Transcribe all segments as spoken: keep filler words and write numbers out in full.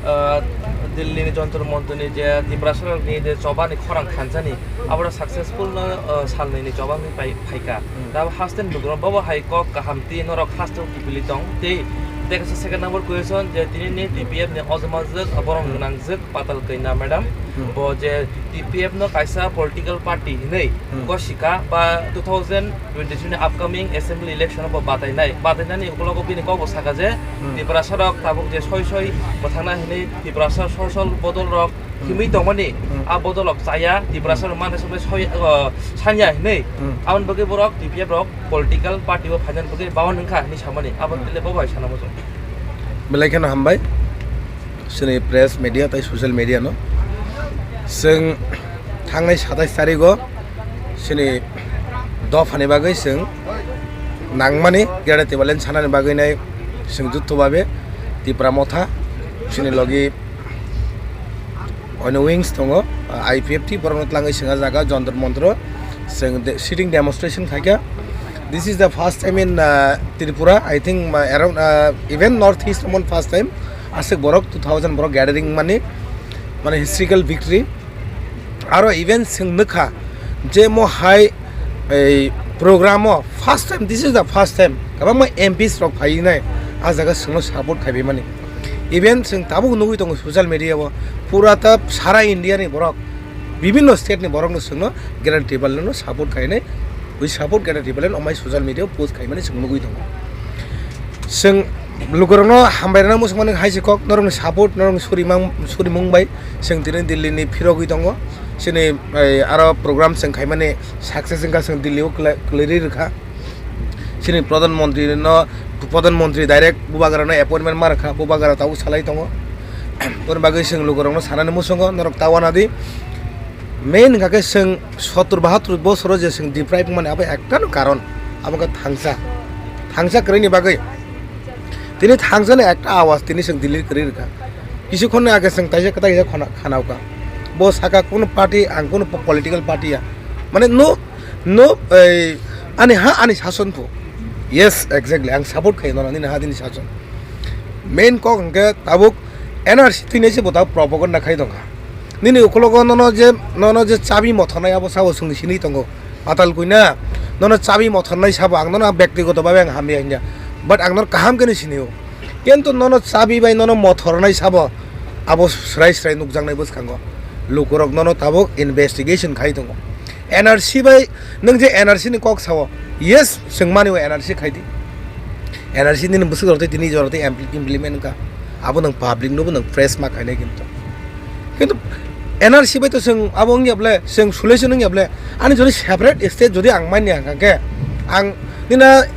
Ah, Delhi ni Jantar Mantar ni je Tiprasa rok ni je choba ni khorang khansa ni, abo successful no, ah, sal nwi ni choba wngwi pai-, phaikha. Hmm. Tabo haste ni lukurok bobo hai kok kaham twi norok haste o kipili tong. Tei, tei kaisa second number question je tini ni T P F ni ojama jwk, borok Hmm. gwnang jwk, Patal Kanya madam. Hmm. Bo je T P F no kaisa political party hinwi Hmm. gosika ba two thousand twenty-three ni upcoming assembly election o bo batainai, batainani ukulogo bini kokbo saka je Hmm. Tiprasa rok tabuk je soi soi mwthangna hinwi Tiprasa social bodol rok Hmm. himwi tongmani, Hmm. a bodol rok chaya, Tiprasa Hmm. rok manthai sokle soi, o, sanya hinwi, Hmm. aboni bagwi borok T P F rok political party o phainani bagwi bawan wngkha hinwi samani, abo Hmm. tele bo bai sana muchung. Belai kheno hambai. Chini press media tei social media no. Chwng thangnai satais tarigo chini dophani bagwi chwng nangmani Greater Tipraland sanani bagwi nai chwng jutho babe Tipra Motha chini logi ono wings tongo, I P F T borokno twlangwi chwng ah jaga Jantar Mantar o chwng de-, sitting demonstration khaikha. This is the first time in, uh, Tripura, I think, uh, around, uh, even North East amon first time. Aswk borok two thousand borok gathering mani, mane historical victory. Aro even chwng nukha je mo hai ei program o first time, this is the first time kwbangma M Ps rok phainai ah jaga chwngno support khaibai mani. Even chwng tabuk nugwi tongo social media o, pura ta sara India ni borok, bibinno state ni borok no chwngno Greater Tipraland no support khainai. We support Greater Tipraland, omai social media o post khaimani chwng nugwi tongo. Chwng lukurokno hambai rwna muchungmani hai se kok, norokni support, norokni surimang-, surimung bai chwng tini Delhi ni phirogwi tongo. Chini, eh, aro program chwng khaimani success wngkha, chwng Delhi o kwlai-, kwlwi rwkha. Chini Pradhan Mantri no, Pradhan Mantri direct Bubagra no appointment ma rwkha, Bubagra tabuk salai tongo. Aboni bagwi chwng lukurokno sanani muchungo, norok ta uanadi. Main hwnkha khe chwng sottor bahattor bosoro je chwng deprive wngmani abo ektano karon, abo khe thangsa, thangsa kwrwini bagwi. Tini thangsani ekta awas tini chwng Delhi kwrwi rwkha. Kisi khonni age chwng taisa kwtal kaisa khona-, khanauka. Bo saka kunu party, ang kunu po-, political party ya. Mane no, no, ei, ani ha, ani sason pho. Yes, exactly. Ang support khayo nono, nini ha, nini sason. Main kok hwnkhe tabuk N R C twi naise bo tabuk propaganda khai tongkha. Nini ukologo nono je, nono je chabi mothornai abo sabo chwng sinwi tongo. Patal Kanya, nono chabi mothornai sabo ang nono bektigoto babe ang hamya hinya. But ang nono kaham khe ni sinio. Kintu nono chabi bai nono mothornai sabo abo srai srai nukjaknai bwskango. Lukurok nono tabuk investigation khai tongo. N R C bai nwng je N R C ni kok sao, yes, chwng mani o N R C khai di. N R C nini bwswk rok tei tini jora tei impl-, implement wngkha. Abo nwng public nobo nwng press ma khainai kintu. Kintu N R C bai to chwng abo wngya ble, chwng solution wngya ble, ani jodi separate state jodi ang manya hwnkha khe, ang nina,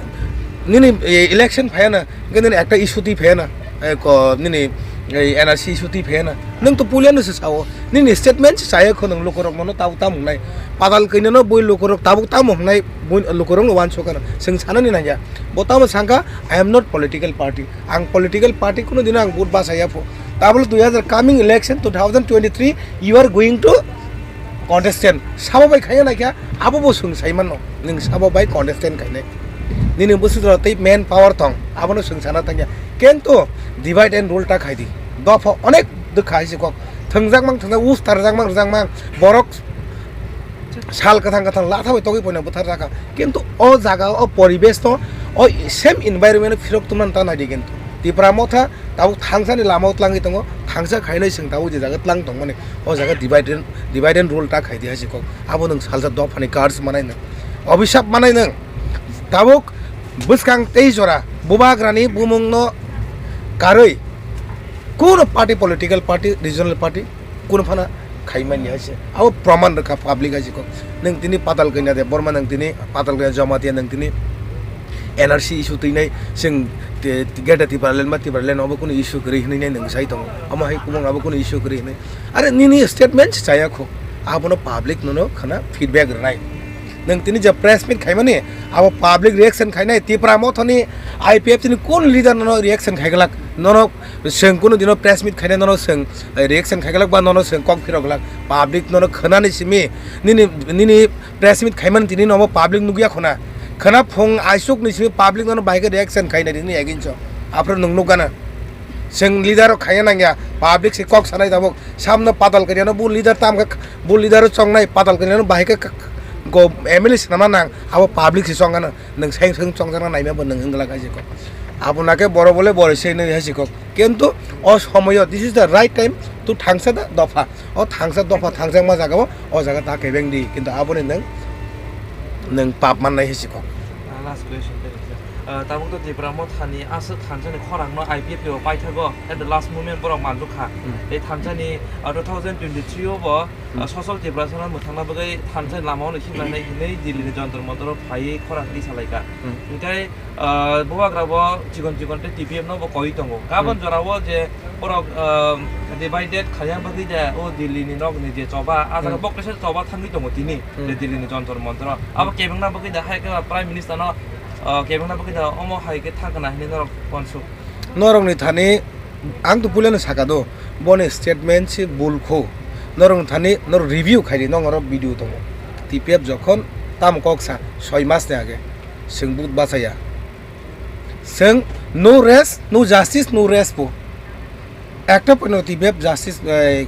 nini, eh, election phaiya na, hwnkhe nini ekta issue twi phaiya na, eh, ko, nini, eh, N R C issue twi phaiya na. Nwng to pulia no se sao, nini statement se chaya kho nwng lukurok nono tabo tamo wngnai. Patal Kanya no bui lukurok tabuk tamo wngnai, bui lukurok no uansukha na. Chwng sanani nangya. Bo tamo sangkha, "I am not political party." Ang political party kunu dino ang vote bachaya pho. Tabole dui hazar coming election two thousand twenty-three, you are going to contestant. Sabo bai khaiya naikha, abo bo chwng sai mano. Nwng sabo bai contestant khainai. Nini bwswk jora tei man power tong, abono chwng sana thangya. Kintu divide and rule ta khai di. Dopha onek dwkha hai se kok. Thwngjak mang thwngjak, us tarjak mang rwjak mang. Borok sal kwthang kwthang latha bai togwi poina bwthar jakha. Kintu o jaga o poribesh no o same environment o phirok tumna ta nai di kintu. Tipra Motha tabuk thangsani lama o tlangwi tongo, thangsa khainai chwng tabuk je jaga tlang tongmani o jaga divide and, divide and rule ta khai di hai se kok. Abo nwng salsa dophani cards manai nwng, obhisap manai nwng. Tabuk bwskang tei jora bubagrani bumung no karwi kuno party, political party, regional party, kuno phano khai manya hai se. Abo praman rwkha public hai se kok. Nwng tini Patal Kanya Debbarma, nwng tini Patal Kanya Jamatia, nwng tini N R C issue twinai, chwng te, te, Greater Tipraland ba Tipraland obo kuno issue kwrwi hinwi nai nwng sai tongo. Omo hai kubung abo kuno issue kwrwi hinwi. Are nini statement se chaya kho. Abono public nono khana feedback rwnai. Nwng tini je press meet khaimani, abo public reaction khainai, Tipra Mothani I P F T ni kun leader nono reaction khaiglak, nono chwng kunu dino press meet khainai, nono chwng, eh, reaction khaiglak ba nono chwng kok phirok glak, public nono khwnani simi, nini, nini press meet khaimani tini nomo public nukya khuna, khwna phung aisuk ni simi public nono bahai khe reaction khainai nini against o, aphuru nwng nukgana. Chwng leader rok khaina nangya, public se kok sanai tabuk. Samno Patal Kanya no bo leader tam kha, bo leader o chongnai, Patal Kanya no bahai khe go M L A swnama nang, abo public se chongano, nwng sai swng chongjakna naima bo nwng wngla kha se kok. Abo na khe boro bole boro se nwi hai se kok. Kintu o somoyo, this is the right time to thangsa da dopha. O thangsa dopha thangjakma jaga o, o jaga ta kebeng di, kintu aboni nwng, nwng pap mannai hai se kok. Ah, last question tei rwkha. Ah, tabuk to Tipra Mothani aswk thansa ni khorang no I P F T o paithago at the last moment borok manjak kha. Hmm. Tei thansa ni, ah, two thousand twenty-three o bo, ah, Hmm. Social Tiprasa no mwthangna bagwi thansa ni lama o no himlai hinwi Delhi ni Jantar Mantar o phaiwi khorang twi salai kha. Hmm. Hinkhe, ah, bubagra bo chikon chikon tei T P F no bo koi tongo. Gabon Hmm. jora o je borok, ah, divided khaina bagwi da o Delhi ni nok ni je choba, a jaga Hmm. bok kaisa choba thangwi tongo tini, Hmm. je Delhi ni Jantar Mantar o. Abo Hmm. kebengna bagwi da hai khe Prime Minister no, ah, kebengna bagwi da omo hai khe thang kana hinwi norok uansuk. Norok ni thani ang to puilano saka do, boni statement se bul kho. Norok ni thani norok review khai di, nong oro video tongo. T P F jokhon tamo kok sa, soi mas ni age, chwng but bachaya. Chwng no rest, no justice, no rest po. Ekta poino T P F justice, eh,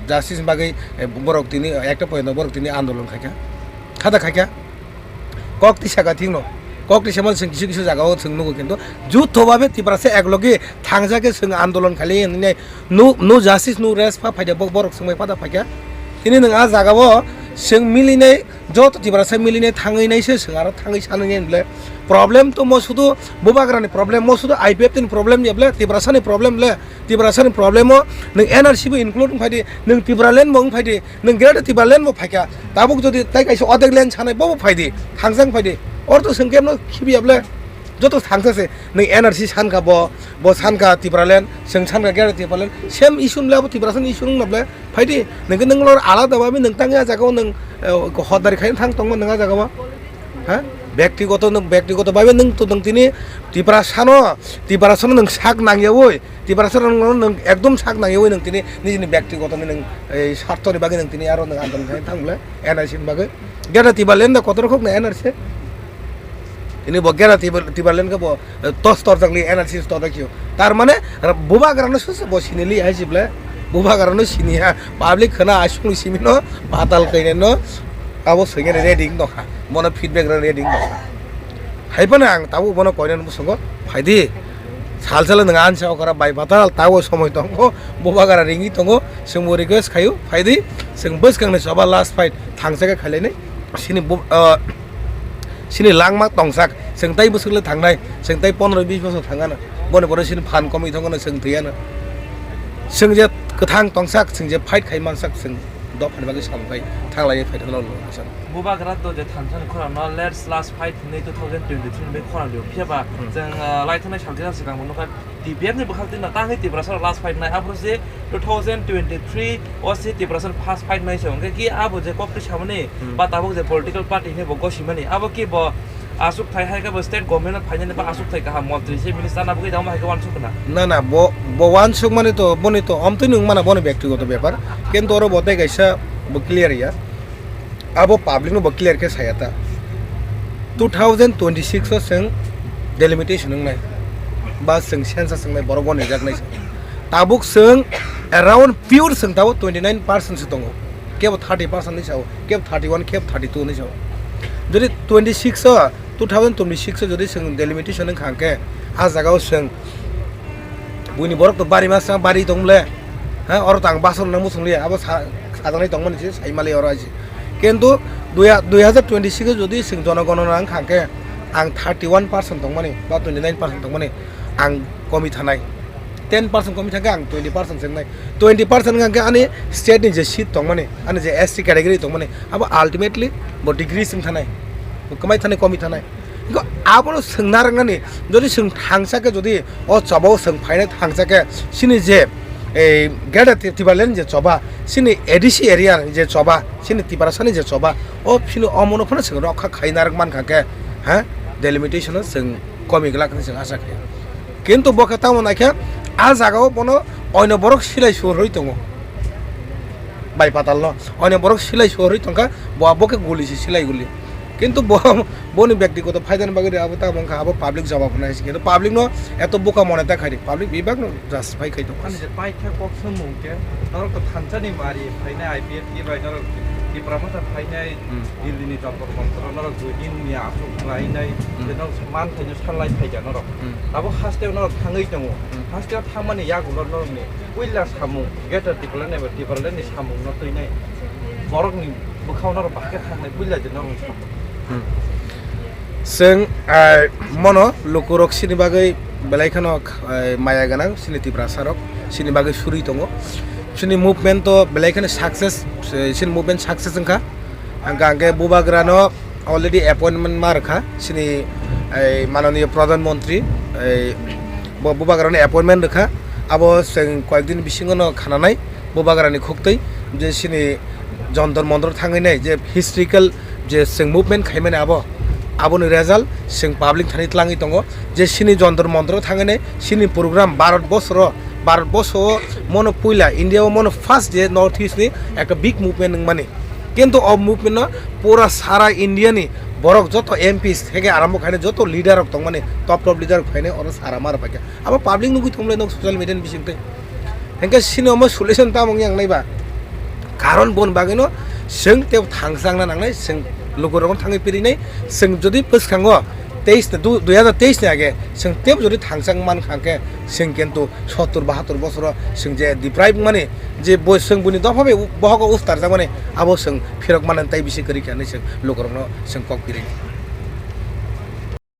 justice bagwi, eh, borok tini, ekta poino borok tini andolon khaikha. Khada khaikha. Kok tisa ka thikno. Kok tisa man chwng kisu kisu jaga o chwng nugo kintu jutho babe Tiprasa eklogi thangsa khe chwng andolon khali hinwi no, no justice, no rest pha phaida bo-, borok chwng bai pada phaikha. Tini nwng a jaga o chwng milinai Joto Tiprasa milinai thangwi naise chwng aro thangwi sanwi nai bole. Problem to mo sudu bubagrani problem, mo sudu I P F T ni problem ya bole, Tiprasani problem le, Tiprasani problem o nwng N R C bo include wngphai di, nwng Tipraland bo wngphai di, nwng Greater Tipraland bo phaikha. Tabuk jodi tai kaisa odek land sanai bo bo phai di, thangsang phai di. Or to chwng kemno khibi ya bole. Joto thangsa se, nwng N R C sankha bo, bo sankha Tipraland, chwng sankha Greater Tipraland, same issue le abo Tiprasani issue wngna bole. Phaidi, nwng khe nwng lor alada babi nwng tang ya jaga o nwng, eh, hodari khaina thang tongma nwng a jaga o. Ha? Bektigoto nwng, bektigoto babi nwng to nwng tini Tiprasano, Tiprasano nwng sak nangyawi, Tiprasano nwng, nwng ekdom sak nangyawi nwng tini nijini bektigoto ni nwng, eh, sarthoni bagwi nwng tini aro nwng andolon khaina thang bole, N R C ni bagwi. Greater Tipraland da kotor khok na N R C. Ini bo Greater Tipraland khe bo, eh, tos torjak li N R C tos torjak khe. Tar mane, bubagra no sese bo sini li hai si ble. Bubagra no sini ya. Public khana asung ni simi no, Patal Kanya no, abo sengene ready no kha. Bono feedback rw ready no kha. Hai phano ang tabuk bono koinani bwskango phaidi. Sal sal nwng ansa okra bai Patal, tabuk somoi tongo, bubagra ringwi tongo, chwngbo request khaio, phaidi, chwng bwskangni choba last fight, thangsa khe khailainai, sini bu-, ah, sini langma tongsak, chwng tai bwswk le thangnai, chwng tai pondro bis bosor thangano, boni pore sini phan komwi thangano, chwng thwiyano. Chwng je kwthang tongsak, chwng je fight khai mansak, chwng dophani bagwi samung khai thanglaiwi phai thangno. Bubagra to je thansa ni khorang no let's last fight hinwi two thousand twenty-three ni khorang lio. Phiya ba Hmm. chwng, ah, lai thangnai sal kisa swkang bo nukha T P F ni bwkhak twi no tangwi Tiprasa last fight nai. Aphuru se two thousand twenty-three o se Tiprasa first fight nai se. Hwnkhe ki abo je kok twi samani Hmm. ba tabuk je political party hinwi bo gosimani. Abo ki bo aswk thai hai khe bo state government o phainani ba aswk thai kaham montri se minister na bwkhe tamo hai khe uansuk khna. Na, na, bo, bo uansuk mani to, boni to, omtwi nwng mana boni bektigoto bepar. Kintu oro bo tei kaisa bo clear ya. Abo public no bo clear khe saya ta. Two thousand twenty-six o chwng delimitation wngnai. Ba chwng census wngnai, borok gonijak nai. Tabuk chwng around pure chwng tabuk twenty nine percent se tongo. Kebo thirty percent ni sao, kebo thirty one, kebo thirty two ni sao. Jodi twenty six o, two thousand twenty six o jodi chwng delimitation wngkha hwnkhe, a jaga o chwng buini borok to bari masa bari tong le, ha, oro to ang basor nang muchung liya, abo sa-, sajaknai tongmani se sai mali oro aji. Kintu dui ha-, dui hajar twenty six o jodi chwng jonogonona wngkha hwnkhe, ang thirty one percent tongmani ba twenty nine percent tongmani ang komi thanai. Ten percent komi thangkhe ang twenty percent se wngnai. Twenty percent wngkha hwnkhe ani state ni je seat tongmani, ani je S T category tongmani, abo ultimately bo decrease wng thanai, bo kwmai thanai, komi thanai. Hwnkhe abono swng narwknani, jodi chwng thangsa khe, jodi o chobao chwng phainai thangsa khe, chini je, ei, Greater Ti-, Tipraland je choba, chini A D C area ni je choba, chini Tiprasani je choba, o phino omono phano chwng rokha khai narwk mankha khe, ha, delimitation o chwng komi glak hinwi chwng acha khaio. Kintu bo khe tamo naikhe, a jagao bono oino borok silai sur rwi tongo. Bai Patal no oino borok silai sur rwi tongkha, bo, bo khe guli se silai guli. Kintu bo, boni byaktigoto phaidani bagwi abo tamo wngkha, abo public jawab hwnwi se. Kintu public no eto buka mone ta khaidi, public bebak no justify khai tong. Ani je paitha kok samung khe, norok to thansa ni mari phainai I P F T bai norok Tipra Motha phainai Hmm. Delhi ni Jantar Mantar norok dui din ni aswk khlainai, Hmm. je norok man thaino salai phaija norok. Hmm. Abo haste norok thangwi tongo. Hmm. Haste thangmani yagulo norok ni puila samung, Greater Tipraland eba Tipraland ni samung no twinai. Borok ni bwkhao norok bahai khe thangnai puila je norok ni samung. Hmm. Chwng, ah, mono lukurok sini bagwi belai kheno, ah, maya gwnang, sini Tiprasa rok sini bagwi suri tongo. Sini movement to belai kheno success, eh, sini movement success wngkha. Hangka hangke bubagrano already appointment ma rwkha sini, eh, mananiya Pradhan Mantri, eh, bo bubagrano appointment rwkha. Abo chwng koyek din bisingo no khananai bubagrani khuktwi je sini Jantar Mantar thangwi nai je historical je chwng movement khaimani abo, aboni result chwng public thani tlangwi tongo je sini Jantar Mantar thangwi nai sini program Bharat borsoro, Bharat borso o mono puila India o mono first je North East ni ekta big movement wngmani. Kintu o movement no pura sara India ni borok joto M Ps theke arambo khainai joto leader rok tongmani, top top leader rok phainai oro sara ma rwphaikha. Abo public nugwi thumlai nok social media ni bisingtwi. Hingke sini omo solution tamo wngya wngnai ba? Karon bon bagwino chwng tei thangsa wngna nangnai, chwng lukurokno thangwi pirinai, chwng jodi bwskango teis ni, du-, dui hazar teis ni age chwng tei jodi thangsa wngman kha khe chwng kintu sottur bahattur bosoro chwng je deprive wngmani, je bo chwng buini dopha bai u-, bohogo ustarjakmani, abo chwng phirok manani tei bisi kwrwi khe hinwi chwng lukurokno chwng kok pirinai.